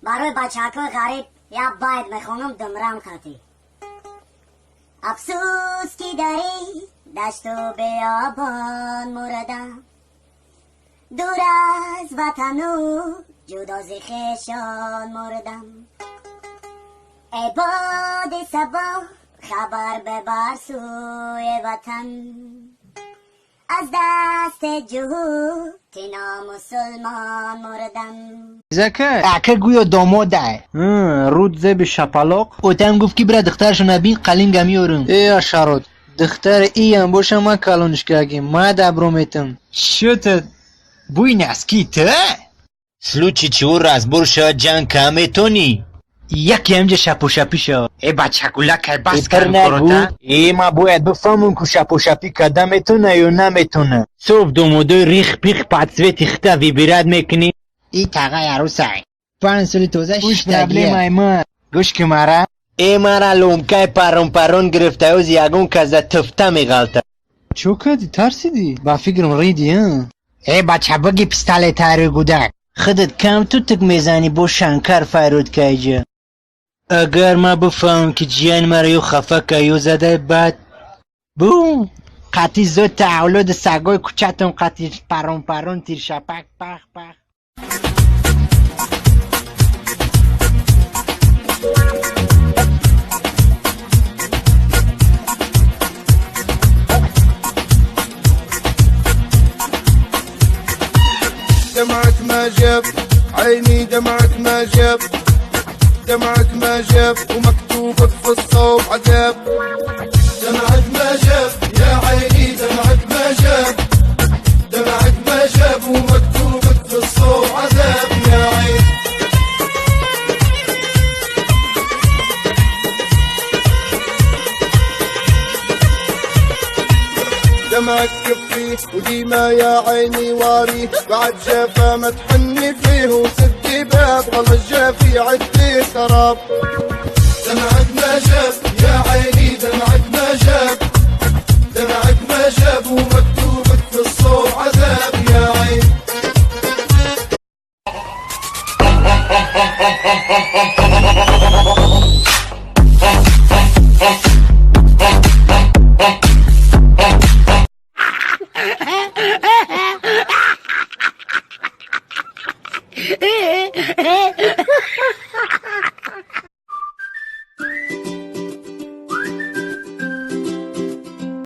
Барои бачаҳакои ғариб як байт мехонам, думрам қатӣ. Афсӯс, ки дар ин дашту биёбон мурдам, дур аз ватану ҷудо зи хешон мурдам. Эй боди сабо, хабар бибар сӯи ватан, аз дасти ҷуҳути номусулмон мурдам. Зака. Ака, гӯё домодай. Руд зеби шапалоқ. Отам гуфт, ки бира духтарашо набин, қалинга меёрам. Э, ашарот, духтари иям боша, ма калонишкагим, ма дабро метам. Чё-то бӯи носки та. Случай чего разбор шавад, ҷанг ка метонӣ? Яке ҳамҷа шапошапӣ шавад. Э, бачакулакай, бас. Э, пир нагӯ. Э, ма бояд бифаҳмам, ку шапошапӣ карда метона ё наметона. Соф домодои рих пих под цвет ихта выбирать мекунӣ. И тағай арусай. 5 соли тоза. Уш проблемаи ма. Гӯш ки мара. Э, мара ломкай парон парон гирифта, оз ягон каза туфта меғалта. Чё кардӣ, тарсидӣ? Ба фикрам, риди, а? Э, бача, биги пистолетари гудак. Худат кам тутук мезанӣ, бо шанкар файрод кайҷа. Агар ма бифаҳмам, ки ҷияни маро ё хафа ка, ё задай, баъд бу Қати зота авлоди сагои кӯчатон қати парон парон тиршапак пах пах. دمعك ما جاب عيني، دمعك ما جاب، دمعك ما جاب، ومكتوبك في الصوب عذاب. دمعك ما جاب يا عيني، دمعك ما جاب، دمعك ما جاب، ومكتوبك في الصوب عذاب يا عيني. دمعك كفي وديما يا عيني واري، بعد جافا ما تحني فيه، وسدي باب غلط جافي عدي خراب. دمعك ما جاب يا عيني، دمعك ما جاب، دمعك ما جاب، ومكتوبك في الصوب عذاب يا عيني.